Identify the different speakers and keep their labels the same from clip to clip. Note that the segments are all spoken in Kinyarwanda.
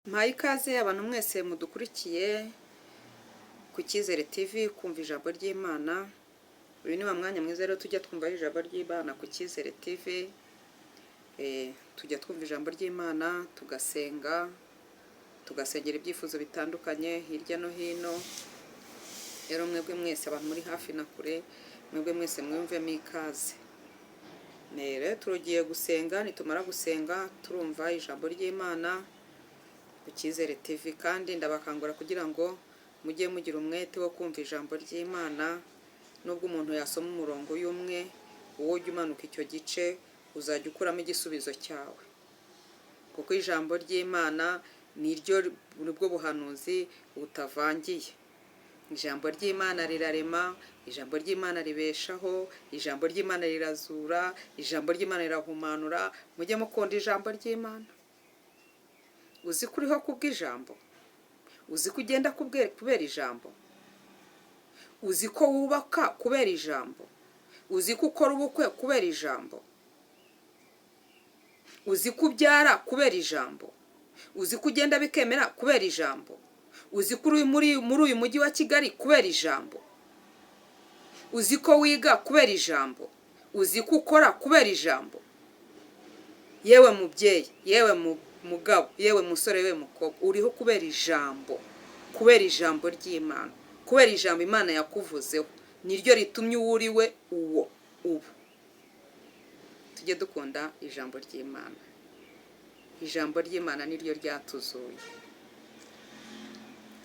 Speaker 1: Mpaye ikaze abantu mwese mudukurikiye ku Cyizere TV kumva ijambo ry'Imana. Uyu ni wa mwanya mwiza rero tujya twumva ijambo ry'Imana ku Cyizere TV. Tujya twumva ijambo ry'Imana, tugasenga, tugasengera ibyifuzo bitandukanye hirya no hino. Rero mwebwe mwese abantu muri hafi na kure, mwebwe mwese mwiyumvemo ikaze. Rero tugiye gusenga, nitumara gusenga turumva ijambo ry'Imana ku Cyizere TV. Kandi ndabakangura kugira ngo mujye mugira umwete wo kumva ijambo ry'Imana. Nubwo umuntu yasoma umurongo y'umwe, wowe ujya umanuka icyo gice, uzajya ukuramo igisubizo cyawe, kuko ijambo ry'Imana niryo nibwo buhanuzi butavangiye. Ijambo ry'Imana rirarema, ijambo ry'Imana ribeshaho, ijambo ry'Imana rirazura, ijambo ry'Imana rirahumanura. Mujye mukunda ijambo ry'Imana. Uzi ko uriho kubw'ijambo? Uzi ko ugenda kubera ijambo? Uzi ko wubaka kubera ijambo? Uzi ko ukora ubukwe kubera ijambo? Uzi ko ubyara kubera ijambo? Uzi ko ugenda bikemera kubera ijambo? Uzi ko uri muri uyu mujyi wa Kigali kubera ijambo? Uzi ko wiga kubera ijambo? Uzi ko ukora kubera ijambo? Yewe mubyeyi, yewe mugabo, yewe musore, yewe mukobwa, uriho kubera ijambo, kubera ijambo ry'Imana, kubera ijambo Imana yakuvuzeho, niryo ritumye uwo uri we uwo ubu. Tujye dukunda ijambo ry'Imana. Ijambo ry'Imana niryo ryatuzuye.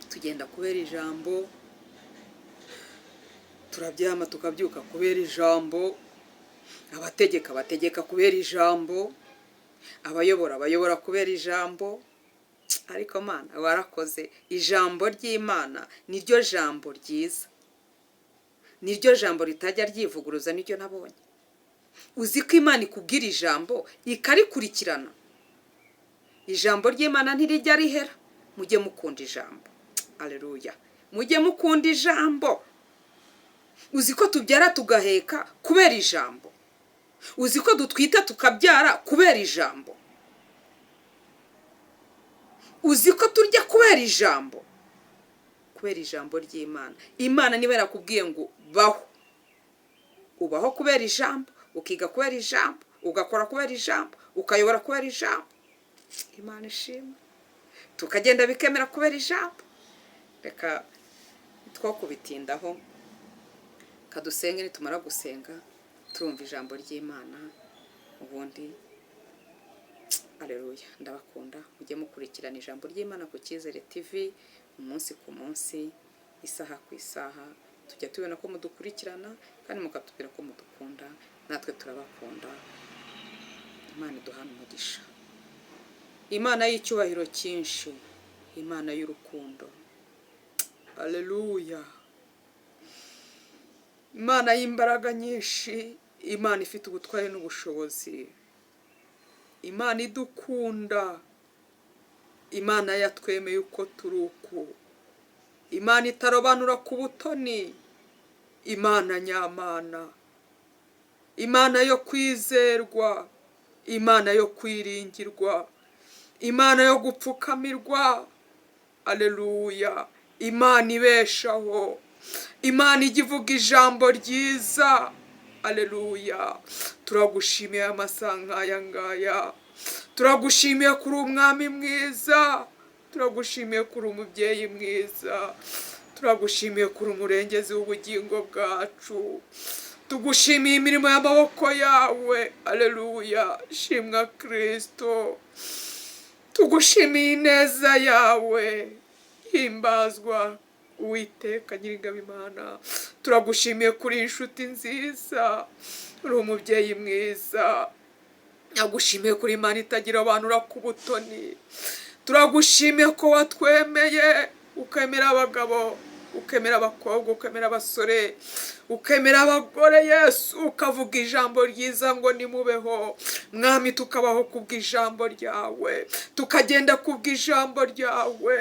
Speaker 1: Tugenda kubera ijambo, turabyama tukabyuka kubera ijambo, abategeka bategeka kubera ijambo, abayobora bayobora kubera ijambo. Ariko Mana, warakoze. Ijambo ry'Imana niryo jambo ryiza, niryo jambo ritajya ryivuguruza, niryo nabonye. Uzi ko Imana ikubwira ijambo ikarikurikirana? Ijambo ry'Imana ntirijya rihera. Mujye mukunda ijambo. Aleluya! Mujye mukunda ijambo. Uzi ko tubyara tugaheka kubera ijambo? Uzi ko dutwita tukabyara kubera ijambo? Uzi ko turya kubera ijambo? Kubera ijambo ry'Imana. Imana niba yarakubwiye ngo baho, ubaho kubera ijambo, ukiga kubera ijambo, ugakora kubera ijambo, ukayobora kubera ijambo. Imana ishimwe. Tukagenda bikemera kubera ijambo. Reka two kubitindaho, kadusenge. Nitumara gusenga turumva ijambo ry'Imana ubundi. Aleluya! Ndabakunda. Mujye mukurikirana ijambo ry'Imana ku Cyizere TV umunsi ku munsi, isaha ku isaha. Tujya tubona ko mudukurikirana kandi mukatubwira ko mudukunda, natwe turabakunda. Imana iduhana umugisha. Imana y'icyubahiro cyinshi, Imana y'urukundo, aleluya! Imana y'imbaraga nyinshi, Imana ifite ubutware n'ubushobozi, Imana idukunda, Imana yatwemeye uko turi uku, Imana itarobanura ku butoni, Imana nyamana, Imana yo kwizerwa, Imana yo kwiringirwa, Imana yo gupfukamirwa, aleluya! Imana ibeshaho, Imana ijya ivuga ijambo ryiza, aleluya! Turagushimiye amasaha nk'aya ngaya. Turagushimiye kuri umwami mwiza, turagushimiye kuri umubyeyi mwiza, turagushimiye kuri umurengezi w'ubugingo bwacu. Tugushimiye imirimo y'amaboko yawe. Aleluya! Shimwa Kirisito. Tugushimiye ineza yawe. Himbazwa Uwiteka Nyiringabo. Imana, turagushimiye kuri inshuti nziza, uri umubyeyi mwiza. Nagushimiye kuri Imana itagira abantu ku butoni. Turagushimiye ko watwemeye, ukemera abagabo, ukemera abakobwa, ukemera abasore, Ukemera abagore Yesu, ukavuga ijambo ryiza ngo nimubeho. Mwami, tukabaho kubw'ijambo ryawe, tukagenda kubw'ijambo ryawe.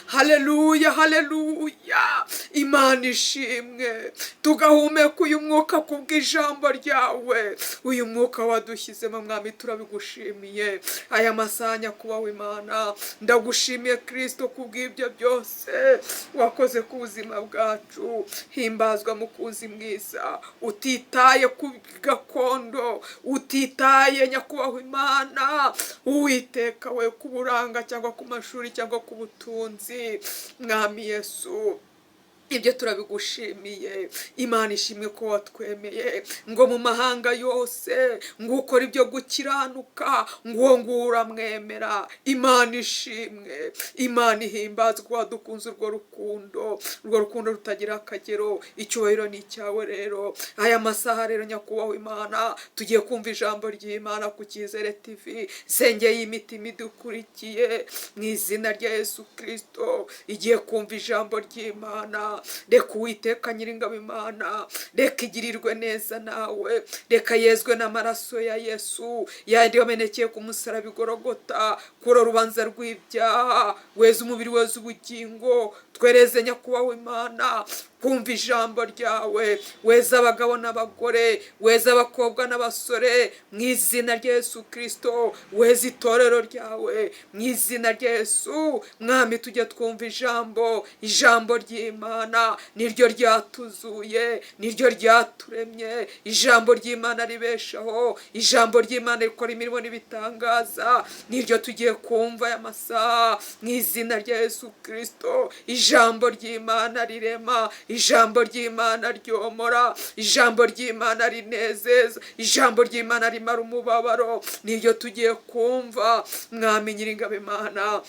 Speaker 1: Haleluya, haleluya, Imana ishimwe. Tugahumeka uyu mwuka kubw'ijambo ryawe, uyu mwuka wadushyizemo. Mwami, turabigushimiye aya masaha. Nyakubahwa Imana, ndagushimiye Kirisito kubw'ibyo byose wakoze ku buzima bwacu. Himbazwa, mukunzi mwiza, utitaye ku gakondo, utitaye, nyakubahwa Imana, Uwiteka we, ku buranga cyangwa ku mashuri cyangwa ku butunzi. Mwami Yesu, ibyo turabigushimiye. Imana ishimwe ko watwemeye ngo mu mahanga yose ngo ukore ibyo gukiranuka, ngo uwo nguwo uramwemera. Imana ishimwe, Imana ihimbazwa, wadukunze urwo rukundo, urwo rukundo rutagira akagero. Icyubahiro ni icyawe. Rero aya masaha rero, nyakubahwa Imana, tugiye kumva ijambo ry'Imana ku Cyizere TV. Sengeye imitima idukurikiye mu izina rya Yesu Kirisito igiye kumva ijambo ry'Imana. Reka Uwiteka Nyiringabo Imana, reka igirirwe neza nawe, reka yezwe n'amaraso ya Yesu yandi wamenekeye ku musaraba igorogota, kura urubanza rw'ibyaha, weza umubiri, weza ubugingo. Twereze, nyakubahwa Imana, kumva ijambo ryawe. Weza abagabo n'abagore, weza abakobwa n'abasore mu izina rya Yesu Kirisito. Weza itorero ryawe mu izina rya Yesu. Mwami, tujye twumva ijambo, ijambo ry'Imana niryo ryatuzuye, niryo ryaturemye. Ijambo ry'Imana ribeshaho, ijambo ry'Imana rikora imirimo n'ibitangaza, niryo tugiye kumva aya masaha mu izina rya Yesu Kirisito. Ijambo ry'Imana rirema, ijambo ry'Imana ryomora, ijambo ry'Imana rinezeza, ijambo ry'Imana rimara umubabaro, niryo tugiye kumva. Mwami Nyiringabo Imana,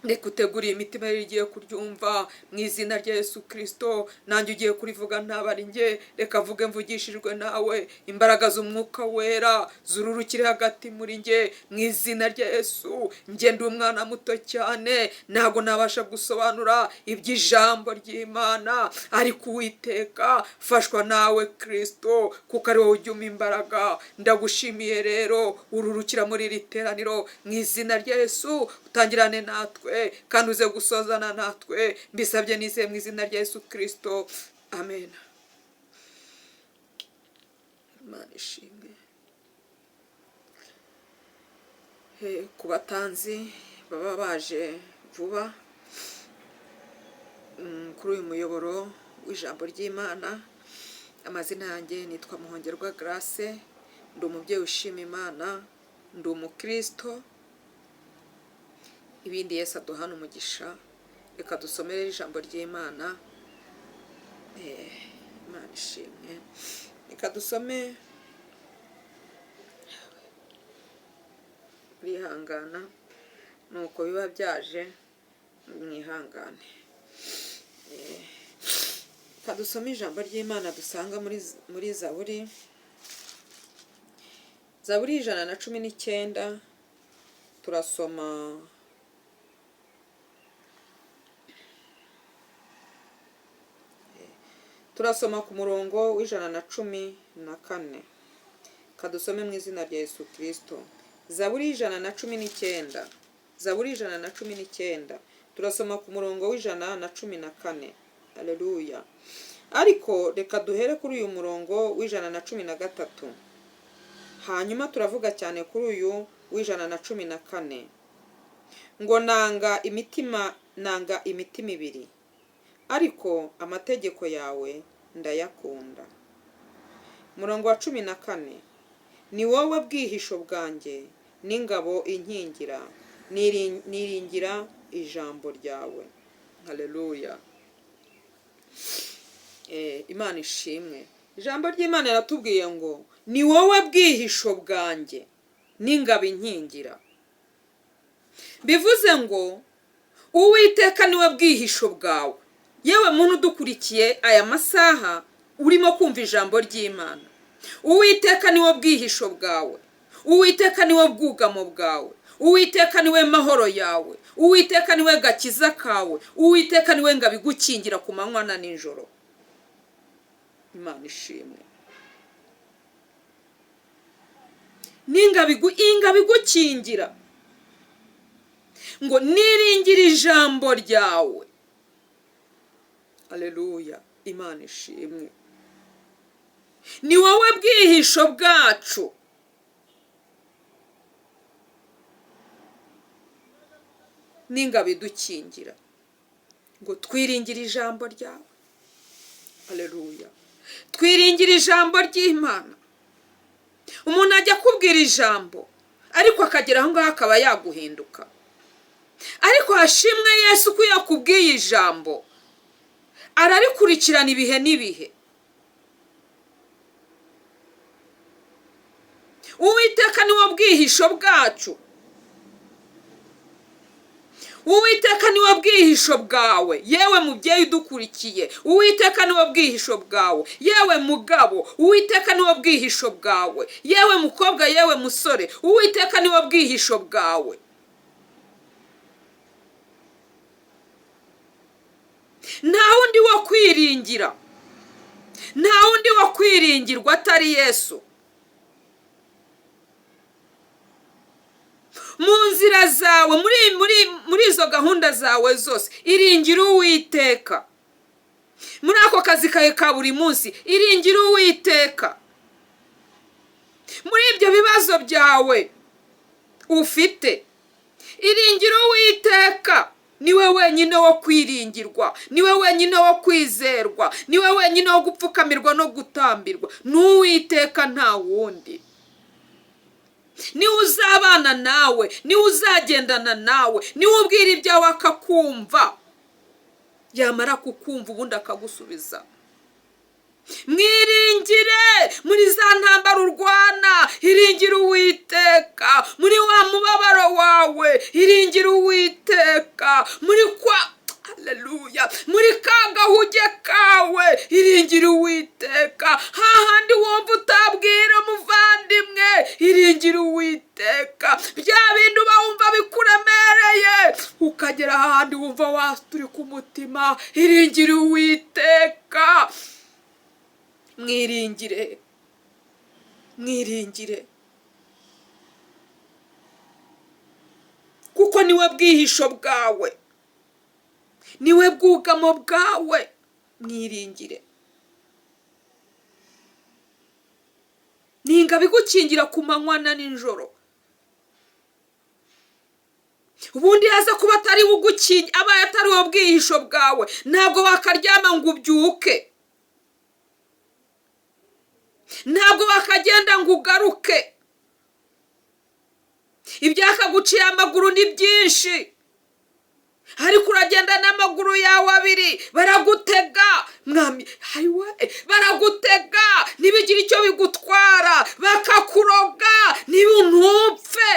Speaker 1: reka uteguriye imitima ye igiye kuryumva mu izina rya Yesu Kirisito. Nanjye ugiye kurivuga ntabwo ari njye, reka mvuge mvugishijwe nawe. Imbaraga z'Umwuka Wera zururukire hagati muri njye mu izina rya Yesu. Njye ndi umwana muto cyane, ntabwo nabasha gusobanura iby'ijambo ry'Imana, ariko Uwiteka, fashwa nawe Kirisito, kuko ari wowe ujya umpa imbaraga. Ndagushimiye rero, ururukira muri iri teraniro mu izina rya Yesu, utangirane natwe kandi uze gusozana natwe. Mbisabye nizeye mu izina rya Yesu Kirisito, amen. Imana ishimwe. Ku batanzi baba baje vuba kuri uyu muyoboro w'ijambo ry'Imana, amazina yanjye nitwa Muhongerwa Grace. Ndi umubyeyi ushima Imana, ndi umukristo. Ibindi Yesu aduhana umugisha. Reka dusomere ijambo ry'Imana. Imana ishimwe. Reka dusome, mwihangana, nuko biba byaje, mwihangane. Reka dusome ijambo ry'Imana dusanga muri Zaburi, Zaburi 119. Turasoma ku murongo w'114. Kadusome mu izina rya Yesu Kirisito. Zaburi 119, Zaburi 119, turasoma ku murongo w'114. Aleluya! Ariko reka duhere kuri uyu murongo w'113, hanyuma turavuga cyane kuri uyu w'114 ngo: "Nanga imitima, nanga imitima ibiri, ariko amategeko yawe ndayakunda." Umurongo wa 14: "Ni wowe bwihisho bwanjye n'ingabo inkingira, niringira ijambo ryawe." Haleluya! Imana ishimwe. Ijambo ry'Imana riratubwiye ngo: "Ni wowe bwihisho bwanjye n'ingabo inkingira." Bivuze ngo Uwiteka niwe bwihisho bwawe. Yewe muntu udukurikiye aya masaha, urimo kumva ijambo ry'Imana, Uwiteka niwe bwihisho bwawe, Uwiteka niwe bwugamo bwawe, Uwiteka niwe mahoro yawe, Uwiteka niwe gakiza kawe, Uwiteka niwe ngabo igukingira ku manywa na nijoro. Imana ishimwe. N'ingabo igukingira ngo niringire ijambo ryawe. Haleluya, Imana ishimwe. Ni wowe bwihisho bwacu. N'ingabo idukingira ngo twiringire ijambo ryawe. Haleluya, twiringire ijambo ry'Imana. Umuntu ajya akubwira ijambo ariko akagera aho ngaho akaba yaguhinduka, ariko hashimwe Yesu ko iyo akubwiye ijambo ararikurikirana ibihe n'ibihe. Uwiteka niwo bwihisho bwacu. Uwiteka niwe bwihisho bwawe, yewe mubyeyi udukurikiye. Uwiteka niwe bwihisho bwawe, yewe mugabo. Uwiteka niwe bwihisho bwawe, yewe mukobwa, yewe musore. Uwiteka niwe bwihisho bwawe. Nta wundi wo kwiringira, nta wundi wo kwiringirwa atari Yesu. Mu nzira zawe, muri izo gahunda zawe zose, iringira Uwiteka. Muri ako kazi kawe ka buri munsi, iringira Uwiteka. Muri ibyo bibazo byawe ufite, iringira Uwiteka. Niwe wenyine wo kwiringirwa, niwe wenyine wo kwizerwa, niwe wenyine wo gupfukamirwa no gutambirwa. N'Uwiteka nta wundi. Niwe uzabana nawe, niwe uzagendana nawe, niwe ubwira ibyawe akakumva, yamara kukumva ubundi akagusubiza. Mwiringire muri za ntambara urwana, iringire Uwiteka. Muri wa mubabaro wawe, iringire Uwiteka. Muri kwa haleluya, muri ka gahuge kawe, iringire Uwiteka. Hahandi wumva utabwira umuvandimwe, iringire Uwiteka. Bya bindi uba wumva bikuremereye, ukagera ahandi wumva waturika umutima, iringire Uwiteka. Mwiringire, mwiringire, kuko niwe bwihisho bwawe, niwe bwugamo bwawe. Mwiringire. Ni ingabo igukingira ku manywa na nijoro. Ubundi yaza kuba atari we ugukingira, abaye atari we bwihisho bwawe, ntabwo wakaryama ngo ubyuke, ntabwo wakagenda ngo ugaruke. Ibyakaguciye amaguru ni byinshi, ariko uragenda n'amaguru yawe abiri, baragutega mwami, baragutega ntibigire icyo bigutwara, bakakuroga ntupfe,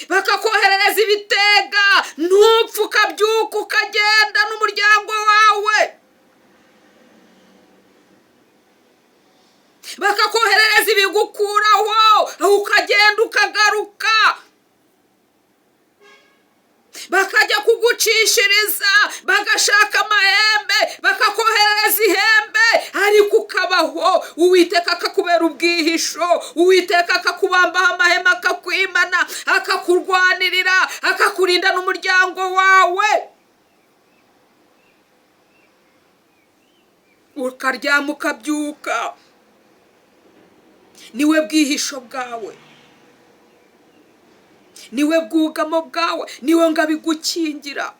Speaker 1: bakakoherereza ibitega ntupfe, ukabyuka ukagenda n'umuryango wawe, bakakoherereza ibigukuraho ukagenda ukagaruka, bakajya kugucishiriza, bagashaka amahembe, bakakoherereza ihembe, ariko ukabaho. Uwiteka akakubera ubwihisho, Uwiteka akakubambaho amahema, akakwimana, akakurwanirira, akakurinda n'umuryango wawe. Ukaryama ukabyuka, niwe bwihisho bwawe, niwe bwugamo bwawe, niwe ngabo igukingira.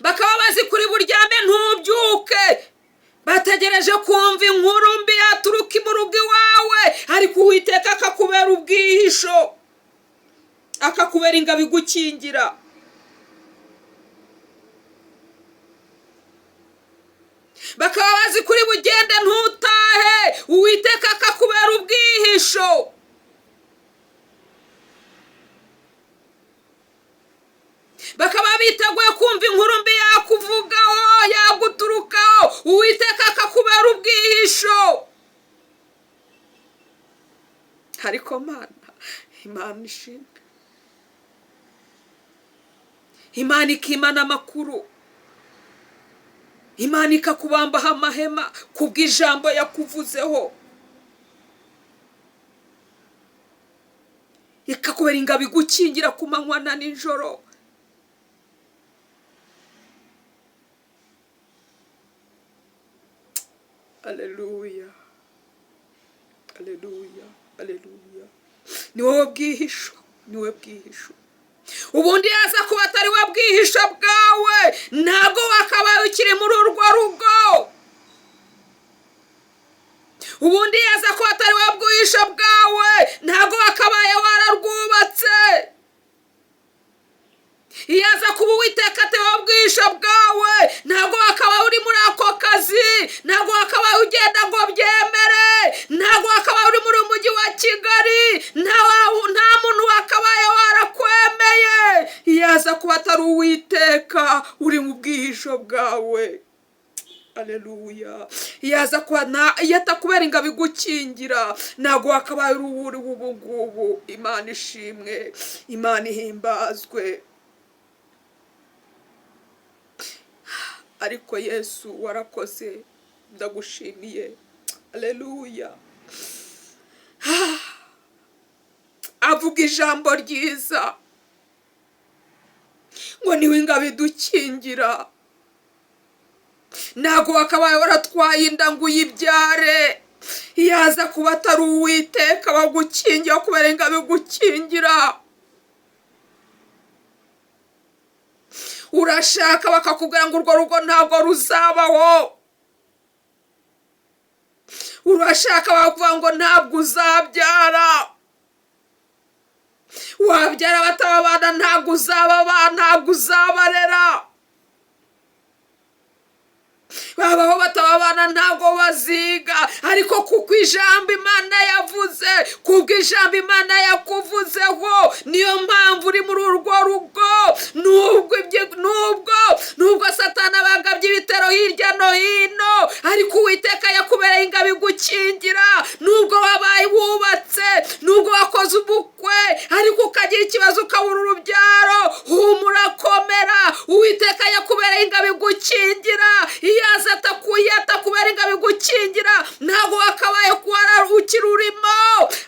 Speaker 1: Bakaba bazi kuri buryame ntubyuke, bategereje kumva inkuru mbi yaturuka mu rugo iwawe, ariko Uwiteka akakubera ubwihisho, akakubera ingabo igukingira. Bakaba bazi kuri bugende ntutahe, Uwiteka akakubera ubwihisho. Bakaba biteguye kumva inkuru mbi yakuvugaho, yaguturukaho, Uwiteka akakubera ubwihisho. Ariko Mana, Imana ishimwe, Imana ikimana amakuru. Imana ikakubambaho amahema kubw'ijambo yakuvuzeho, ikakubera ingabo igukingira ku manywa na nijoro. Aleluya, aleluya, aleluya. Ni wowe bwihisho, ni wowe bwihisho. Ubundi yaza kuba atari we bwihisho bwawe, ntabwo wakabaye ukiri muri urwo rugo. Ubundi yaza kuba atari we bwihisho bwawe, ntabwo wakabaye wararwubatse. Yaza kuba Uwiteka atari we bwihisho bwawe, ntabwo wakabaye uri muri ako kazi, ntabwo wakabaye ugenda ngo byemere, ntabwo wakabaye uri muri mujyi wa Kigali, nta muntu wakabaye warakwemeye. Yaza kuba atari Uwiteka uri mu bwihisho bwawe. Aleluya. Yaza kuba iyo atakubera ingabo igukingira, ntabwo wakabaye uri ubu ngubu. Imana ishimwe, Imana ihimbazwe. Ariko Yesu warakoze, ndagushimiye. Aleluya. Avuga ijambo ryiza ngo niwe ingabo idukingira. Ntabwo wakabaye waratwaye inda ngo uyibyare. Yaza kuba atari Uwiteka wagukingira, kubera ingabo igukingira. Urashaka bakakubwira ngo urwo rugo ntabwo ruzabaho. Urashaka bakavuga ngo ntabwo uzabyara. Wabyara batababana, ntabwo uzababana, ntabwo uzabarera. Babaho batababana, ntabwo baziga. Ariko kuko ijambo Imana yavuze, kubwo ijambo Imana yakuvuzeho, niyo mpamvu uri muri urwo rugo. Nubwo Satani abagabye ibitero hirya no hino, ariko Uwiteka yakubereye ingabo igukingira. Nubwo wabaye wubatse, nubwo wakoze ubukwe, ariko ukagira ikibazo ukabura urubyaro, humura, komera. Uwiteka yakubereye ingabo igukingira. Yaza atakubera ingabo igukingira, ntabwo wakabaye ukiri urimo.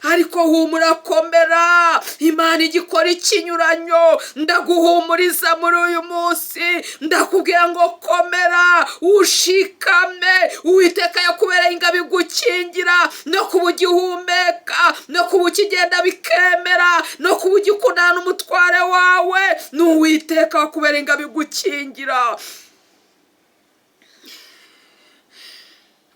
Speaker 1: Ariko humura, komera. Imana igikora ikinyuranyo. Ndaguhumuriza muri uyu munsi, ndakubwira ngo komera, ushikame. Uwiteka yakubereye ingabo igukingira, no kuba ugihumeka, no kuba ukigenda bikemera, no kuba ugikundana n'umutware wawe, ni Uwiteka wakubereye ingabo igukingira.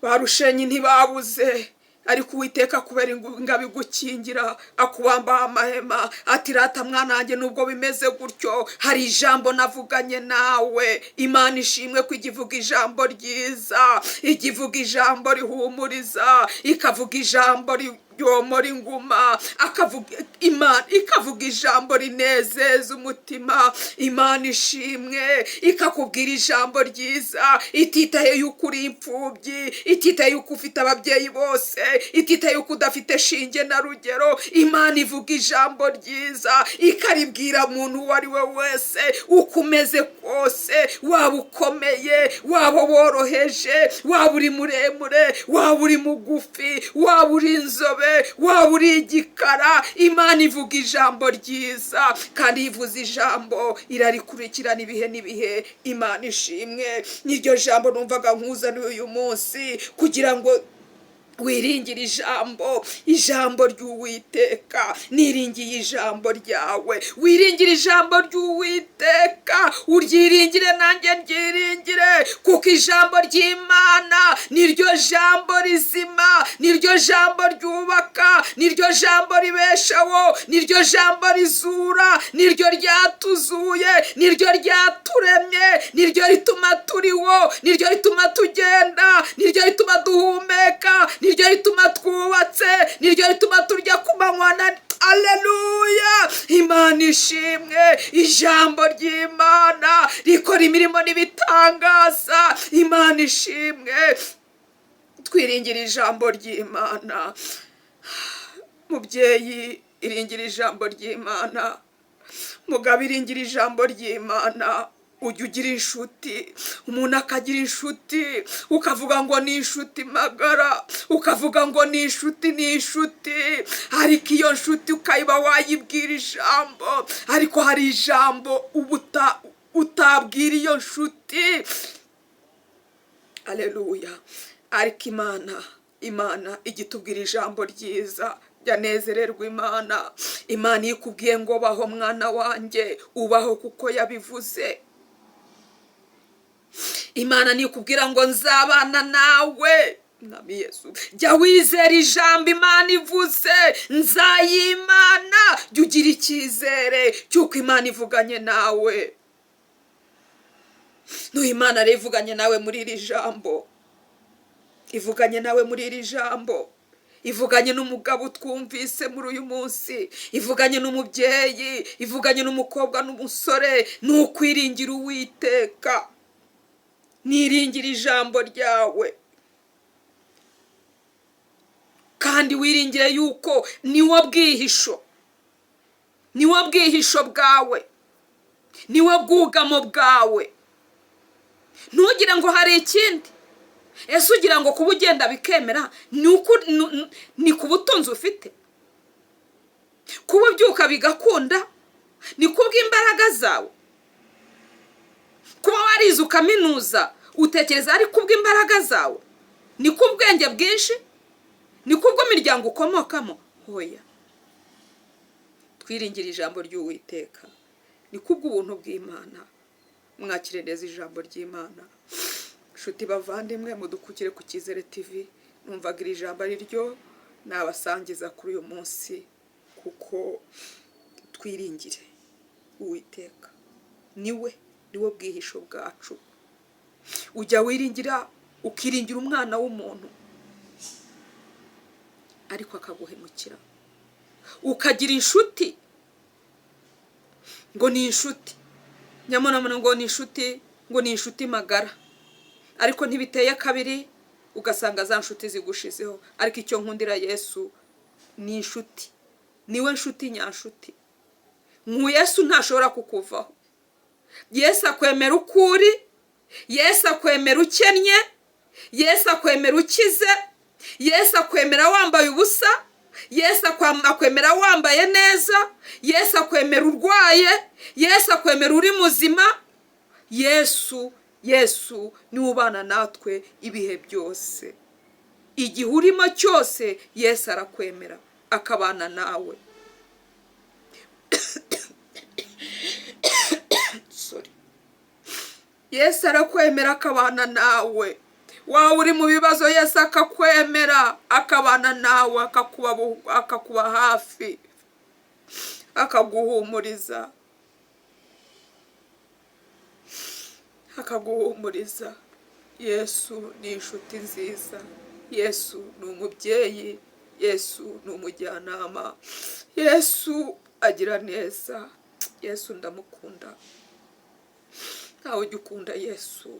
Speaker 1: Barushenye ntibabuze, ariko Uwiteka kubera ingabo igukingira, akubamba amahema, ati rata mwana wanjye, nubwo bimeze gutyo, hari ijambo navuganye nawe. Imana ishimwe ko igivuga ijambo ryiza, igivuga ijambo rihumuriza, ikavuga ijambo ryomora inguma, akavuga Imana ikavuga ijambo rinezeza umutima. Imana ishimwe, ikakubwira ijambo ryiza, ititaye yuko uri imfubyi, ititaye yuko ufite ababyeyi bose, ititaye yuko udafite shinge na rugero. Imana ivuga ijambo ryiza, ikaribwira umuntu uwo ari we wese, uko umeze kose, waba ukomeye, waba woroheje, waba uri muremure, waba uri mugufi, waba uri inzobe, waba uri igikara. Imana ivuga ijambo ryiza, kandi ivuze ijambo irarikurikirana ibihe n'ibihe. Imana ishimwe. Niryo jambo numvaga nkuzaniye uyu munsi, kugira ngo wiringire ijambo, ijambo ry'Uwiteka. Niringiye ijambo ryawe, wiringire ijambo ry'Uwiteka, uryiringire nanjye ryiringire, kuko ijambo ry'Imana niryo jambo rizima, niryo jambo ryubaka, niryo jambo ribeshaho, niryo jambo rizura, niryo ryatuzuye, niryo ryaturemye, niryo rituma turiho, niryo rituma tugenda, niryo rituma duhumeka, niryo rituma twubatse, niryo rituma turya ku manywa na Aleluya. Imana ishimwe. Ijambo ry'Imana rikora imirimo n'ibitangaza. Imana ishimwe. Twiringira ijambo ry'Imana. Mubyeyi, iringira ijambo ry'Imana. Mugabo, iringira ijambo ry'Imana. Ujya ugira inshuti, umuntu akagira inshuti, ukavuga ngo ni inshuti magara, ukavuga ngo ni inshuti, ni inshuti, ariko iyo nshuti ukayiba wayibwira ijambo, ariko hari ijambo uba utabwira iyo nshuti. Aleluya! Ariko Imana ijya itubwira ijambo ryiza. Jya nezererwa Imana. Imana iyo ikubwiye ngo baho mwana wanjye, ubaho kuko yabivuze. Imana nikubwira ngo nzabana nawe, Mwami Yesu, jya wizera ijambo Imana ivuze, nzayimana. Jya ugira icyizere cy'uko Imana ivuganye nawe. N'uyu Imana rero ivuganye nawe muri iri jambo, ivuganye nawe muri iri jambo, ivuganye n'umugabo twumvise muri uyu munsi, ivuganye n'umubyeyi, ivuganye n'umukobwa n'umusore, ni ukwiringira Uwiteka. Niringira ijambo ryawe, kandi wiringire yuko niwo bwihisho, niwo bwihisho bwawe, niwo bwugamo bwawe. Ntugire ngo hari ikindi. Ese ugira ngo kuba ugenda bikemera ni ku butunzi ufite? Kuba ubyuka bigakunda ni kubw'imbaraga zawe? Kuba warize ukaminuza, utekereza ari kubw'imbaraga zawe? Ni kubwenge bwinshi? Ni kubw'imiryango ukomokamo? Hoya, twiringire ijambo ry'Uwiteka, ni kubw'ubuntu bw'Imana. Mwakire neza ijambo ry'Imana. Nshuti bavandimwe mudukukire ku Cyizere TV, numvaga iri jambo ari ryo nabasangiza kuri uyu munsi, kuko twiringire Uwiteka, niwe bwihisho bwacu. Ujya wiringira, ukiringira umwana w'umuntu, ariko akaguhemukira. Ukagira inshuti ngo ni inshuti nyamunamuna, ngo ni inshuti, ngo ni inshuti magara, ariko ntibiteye kabiri ugasanga za nshuti zigushizeho. Ariko icyo nkundira Yesu, ni inshuti, niwe nshuti nyanshuti. Mu Yesu ntashobora kukuvaho. Yesu akwemera uko uri, Yesu akwemera ukennye, Yesu akwemera ukize, Yesu akwemera wambaye ubusa, Yesu akwemera wambaye neza, Yesu akwemera urwaye, Yesu akwemera uri muzima. Yesu niwe ubana natwe ibihe byose. Igihe urimo cyose, Yesu arakwemera akabana nawe. Sorry. Yesu arakwemera akabana nawe. Waba uri mu bibazo, Yesu akakwemera akabana nawe, akakuba hafi, akaguhumuriza, akaguhumuriza. Yesu ni inshuti nziza, Yesu ni umubyeyi, Yesu ni umujyanama, Yesu agira neza. Yesu ndamukunda. Ntawe ujya ukunda Yesu,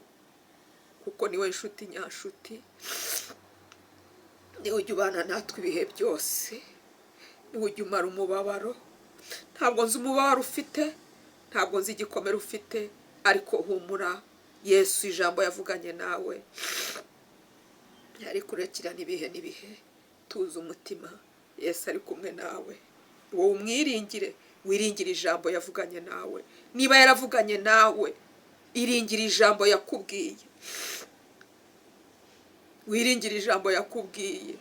Speaker 1: kuko niwe nshuti nyanshuti, niwe ujya ubana natwe ibihe byose, niwe ujya umara umubabaro. Ntabwo nzi umubabaro ufite, ntabwo nzi igikomere ufite, ariko humura, Yesu ijambo yavuganye nawe arikurekirana ibihe n'ibihe. Tuza umutima, Yesu ari kumwe nawe. Wowe umwiringire, wiringire ijambo yavuganye nawe. Niba yaravuganye nawe, iringire ijambo yakubwiye, wiringire ijambo yakubwiye,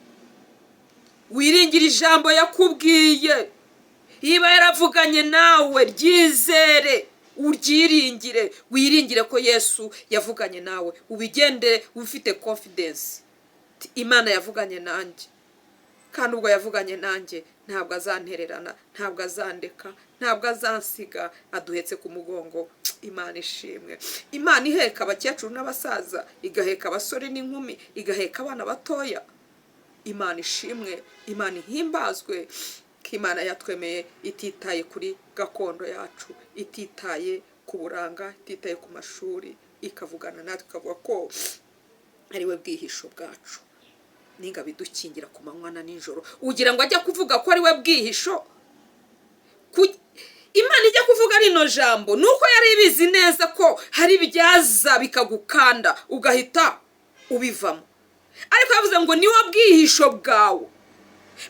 Speaker 1: wiringire ijambo yakubwiye. Niba yaravuganye nawe, ryizere, uryiringire, wiringire ko Yesu yavuganye nawe, ubigendere ufite confidence. Imana yavuganye nanjye, kandi ubwo yavuganye nanjye ntabwo azantererana, ntabwo azandeka, ntabwo azansiga, aduhetse ku mugongo. Imana ishimwe. Imana iheka abakecuru n'abasaza, igaheka abasore n'inkumi, igaheka abana batoya. Imana ishimwe, Imana ihimbazwe, ko Imana yatwemeye ititaye kuri gakondo yacu, ititaye ku buranga, ititaye ku mashuri, ikavugana natwe, ikavuga ko ari we bwihisho bwacu, n'ingabo idukingira ku manywa na nijoro. Ugira ngo ajya kuvuga ko ari we bwihisho? Imana ijya kuvuga rino jambo ni uko yari ibizi neza ko hari ibyaza bikagukanda ugahita ubivamo. Ariko yavuze ngo niwo bwihisho bwawe,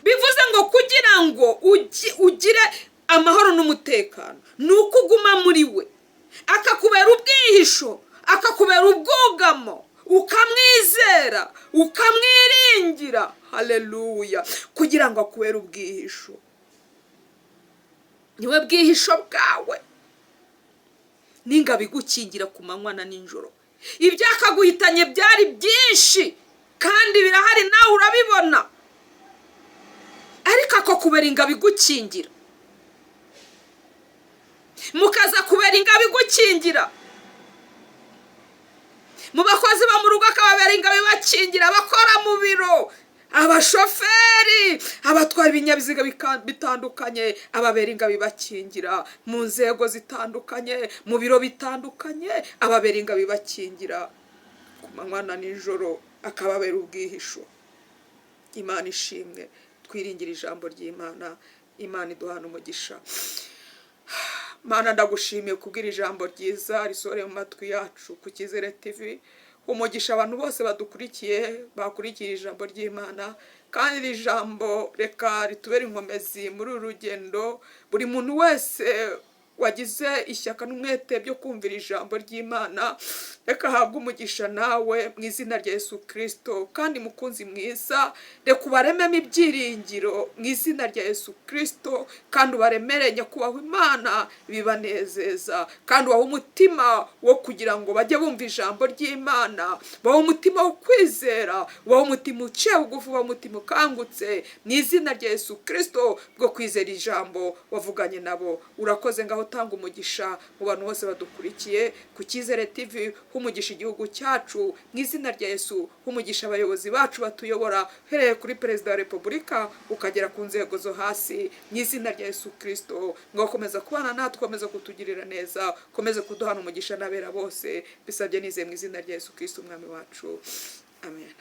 Speaker 1: bivuze ngo kugira ngo ugire amahoro n'umutekano ni uko uguma muri we, akakubera ubwihisho, akakubera ubwugamo, ukamwizera, ukamwiringira. Haleluya! Kugira ngo akubere ubwihisho, niwe bwihisho bwawe n'ingabo igukingira ku manywa na nijoro. Ibyakaguhitanye byari byinshi kandi birahari, nawe urabibona, ariko akakubera ingabo igukingira, mukaza kubera ingabo igukingira mu bakozi bo mu rugo, akababera ingabo ibakingira, abakora mu biro, abashoferi, abatwara ibinyabiziga bitandukanye, ababera ingabo ibakingira mu nzego zitandukanye, mu biro bitandukanye, ababera ingabo ibakingira ku manywa na nijoro, akababera ubwihisho. Imana ishimwe. Twiringire ijambo ry'Imana. Imana iduhana umugisha. Mana, ndagushimiye kubwira ijambo ryiza risohoreye mu matwi yacu ku Cyizere TV. Umugisha abantu bose badukurikiye, bakurikiye ijambo ry'Imana, kandi iri jambo reka ritubere inkomezi muri uru rugendo. Buri muntu wese wagize ishyaka n'umwete byo kumvira ijambo ry'Imana, reka ahabwe umugisha nawe mu izina rya Yesu Kirisito. Kandi mukunzi mwiza, reka ubarememo ibyiringiro mu izina rya Yesu Kirisito, kandi ubaremere, nyakubahwa Imana, bibanezeza, kandi ubahe umutima wo kugira ngo bajye bumva ijambo ry'Imana, bahe umutima wo kwizera, ubahe umutima uciye bugufi, ubahe umutima ukangutse mu izina rya Yesu Kirisito bwo kwizera ijambo wavuganye nabo. Urakoze. Ngaho utanga umugisha mu bantu bose badukurikiye ku Cyizere TV. Humugisha igihugu cyacu mu izina rya Yesu. Humugisha abayobozi bacu batuyobora, uhereye kuri Perezida wa Repubulika ukagera ku nzego zo hasi, mu izina rya Yesu Kirisito. Ngo komeza kubana natwe, ukomeze kutugirira neza, ukomeze kuduhana umugisha n'abera bose. Bisabye nizeye mu izina rya Yesu Kirisito umwami wacu, amen.